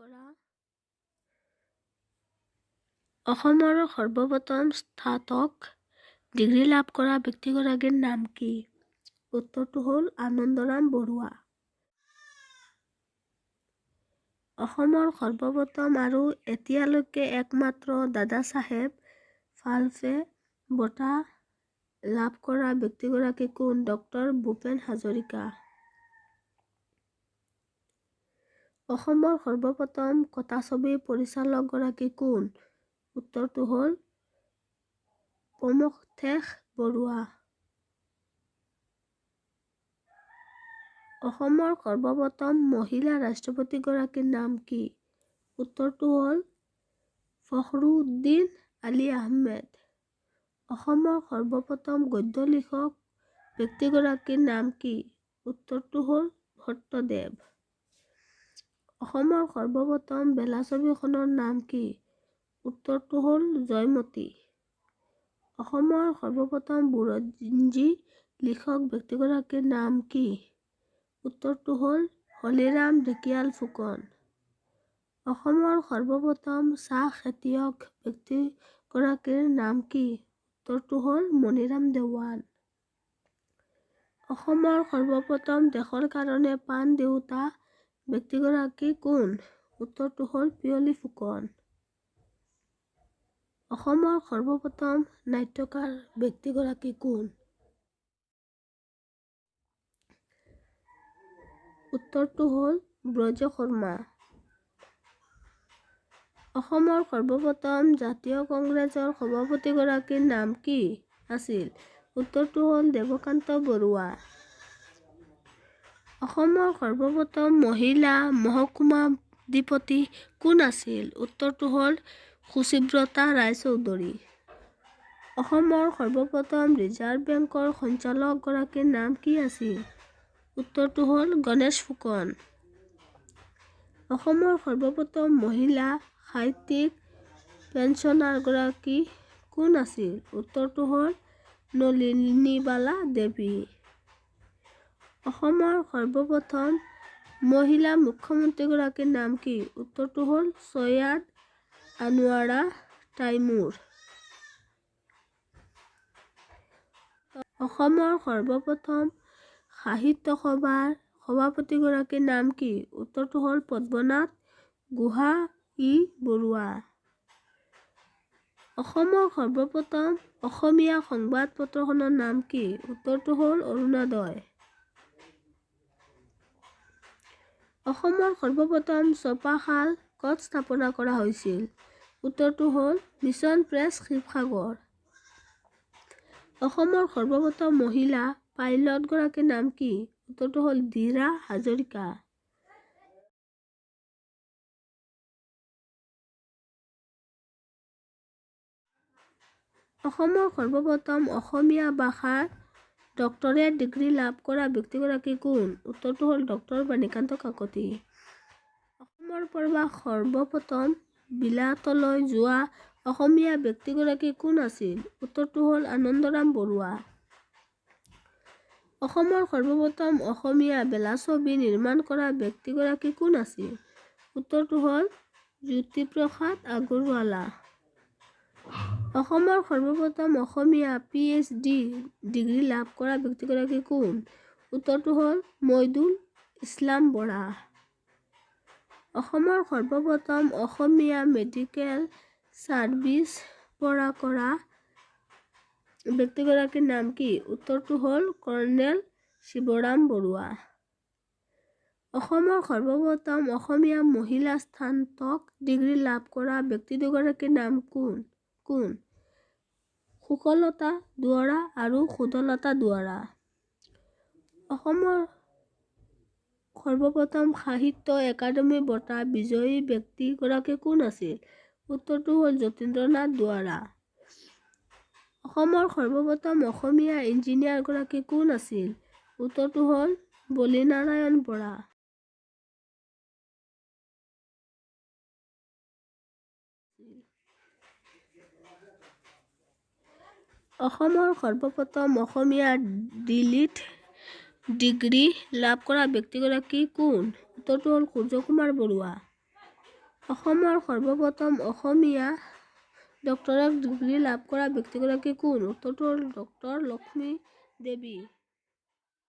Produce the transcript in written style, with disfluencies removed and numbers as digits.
কৰা অসমৰ সৰ্বপ্ৰথম স্নাতক ডিগ্ৰী লাভ কৰা ব্যক্তিগৰাকীৰ নাম কি? উত্তৰটো হ'ল আনন্দৰাম বৰুৱা। অসমৰ সৰ্বপ্ৰথম আৰু এতিয়ালৈকে একমাত্ৰ দাদাচাহেব ফাল্কে বঁটা লাভ কৰা ব্যক্তিগৰাকী কোন? ডক্টৰ ভূপেন হাজৰিকা। অসমৰ সৰ্বপ্ৰথম কথাছবি পৰিচালকগৰাকী কোন? উত্তৰটো হ'ল প্ৰমথেশ বৰুৱা। অসমৰ সৰ্বপ্ৰথম মহিলা ৰাষ্ট্ৰপতিগৰাকীৰ নাম কি? উত্তৰটো হ'ল ফখৰুদ্দিন আলী আহমেদ। অসমৰ সৰ্বপ্ৰথম গদ্য লিখক ব্যক্তিগৰাকীৰ নাম কি? উত্তৰটো হ'ল ভট্টদেৱ। অসমৰ সৰ্বপ্ৰথম বোলছবিখনৰ নাম কি? উত্তৰটো হ'ল জয়মতী। অসমৰ সৰ্বপ্ৰথম বুৰঞ্জী লিখক ব্যক্তিগৰাকীৰ নাম কি? উত্তৰটো হ'ল হলিৰাম ঢেকিয়াল ফুকন। অসমৰ সৰ্বপ্ৰথম চাহ খেতিয়ক ব্যক্তিগৰাকীৰ নাম কি? উত্তৰটো হ'ল মণিৰাম দেৱান। অসমৰ সৰ্বপ্ৰথম দেশৰ কাৰণে প্ৰাণ দিওঁতা ব্যক্তিগৰাকী কোন? উত্তৰটো হ'ল পিয়লি ফুকন। অসমৰ সৰ্বপ্ৰথম নাট্যকাৰ ব্যক্তিগৰাকী কোন? উত্তৰটো হ'ল ব্ৰজ শৰ্মা। অসমৰ সৰ্বপ্ৰথম জাতীয় কংগ্ৰেছৰ সভাপতিগৰাকীৰ নাম কি আছিল? উত্তৰটো হ'ল দেৱকান্ত বৰুৱা। অসমৰ সৰ্বপ্ৰথম মহিলা মহকুমাধিপতি কোন আছিল? উত্তৰটো হ'ল শুচিব্ৰতা ৰায়চৌধুৰী। অসমৰ সৰ্বপ্ৰথম ৰিজাৰ্ভ বেংকৰ সঞ্চালকগৰাকীৰ নাম কি আছিল? উত্তৰটো হ'ল গণেশ ফুকন। অসমৰ সৰ্বপ্ৰথম মহিলা সাহিত্যিক পেঞ্চনাৰগৰাকী কোন আছিল? উত্তৰটো হ'ল নলিনীবালা দেৱী। অসমৰ সৰ্বপ্ৰথম মহিলা মুখ্যমন্ত্ৰীগৰাকীৰ নাম কি? উত্তৰটো হ'ল চৈয়দ আনোৱাৰা টাইমূৰ। অসমৰ সৰ্বপ্ৰথম সাহিত্য সভাৰ সভাপতিগৰাকীৰ নাম কি? উত্তৰটো হ'ল পদ্মনাথ গোহাঞি বৰুৱা। অসমৰ সৰ্বপ্ৰথম অসমীয়া সংবাদ পত্ৰখনৰ নাম কি? উত্তৰটো হ'ল অৰুণোদয়। অসমৰ সৰ্বপ্ৰথম ছপাশাল ক'ত স্থাপনা কৰা হৈছিল? উত্তৰটো হ'ল মিছন প্ৰেছ, শিৱসাগৰ। অসমৰ সৰ্বপ্ৰথম মহিলা পাইলটগৰাকীৰ নাম কি? উত্তৰটো হ'ল ধীৰা হাজৰিকা। অসমৰ সৰ্বপ্ৰথম অসমীয়া ভাষাৰ ডক্টৰেট ডিগ্ৰী লাভ কৰা ব্যক্তিগৰাকী কোন? উত্তৰটো হ'ল ডক্টৰ বাণীকান্ত কাকতি। অসমৰ পৰা সৰ্বপ্ৰথম বিলাতলৈ যোৱা অসমীয়া ব্যক্তিগৰাকী কোন আছিল? উত্তৰটো হ'ল আনন্দৰাম বৰুৱা। অসমৰ সৰ্বপ্ৰথম অসমীয়া বোলছবি নিৰ্মাণ কৰা ব্যক্তিগৰাকী কোন আছিল? উত্তৰটো হ'ল জ্যোতিপ্ৰসাদ আগৰৱালা। অসমৰ সৰ্বপ্ৰথম অসমীয়া পি.এইচ.ডি. ডিগ্ৰী লাভ কৰা ব্যক্তিগৰাকী কোন? উত্তৰটো হ'ল মইদুল ইছলাম বৰা। অসমৰ সৰ্বপ্ৰথম অসমীয়া মেডিকেল ছাৰ্ভিচ পৰা কৰা ব্যক্তিগৰাকীৰ নাম কি? উত্তৰটো হ'ল কৰ্ণেল শিৱৰাম বৰুৱা। অসমৰ সৰ্বপ্ৰথম অসমীয়া মহিলা স্নাতক ডিগ্ৰী লাভ কৰা ব্যক্তি দুগৰাকীৰ নাম কোন কোন? সুখলতা দুৱৰা আৰু সুধলতা দুৱৰা। অসমৰ সৰ্বপ্ৰথম সাহিত্য একাডেমী বঁটা বিজয়ী ব্যক্তিগৰাকী কোন আছিল? উত্তৰটো হ'ল যতীন্দ্ৰনাথ দুৱৰা। অসমৰ সৰ্বপ্ৰথম অসমীয়া ইঞ্জিনিয়াৰগৰাকী কোন আছিল? উত্তৰটো হ'ল বলিনাৰায়ণ বৰা। অসমৰ সৰ্বপ্ৰথম অসমীয়া ডি.লিট ডিগ্ৰী লাভ কৰা ব্যক্তিগৰাকী কোন? উত্তৰটো হ'ল সূৰ্য কুমাৰ বৰুৱা। অসমৰ সৰ্বপ্ৰথম অসমীয়া ডক্টৰেট ডিগ্ৰী লাভ কৰা ব্যক্তিগৰাকী কোন? উত্তৰটো হ'ল ডক্টৰ লক্ষ্মী দেৱী।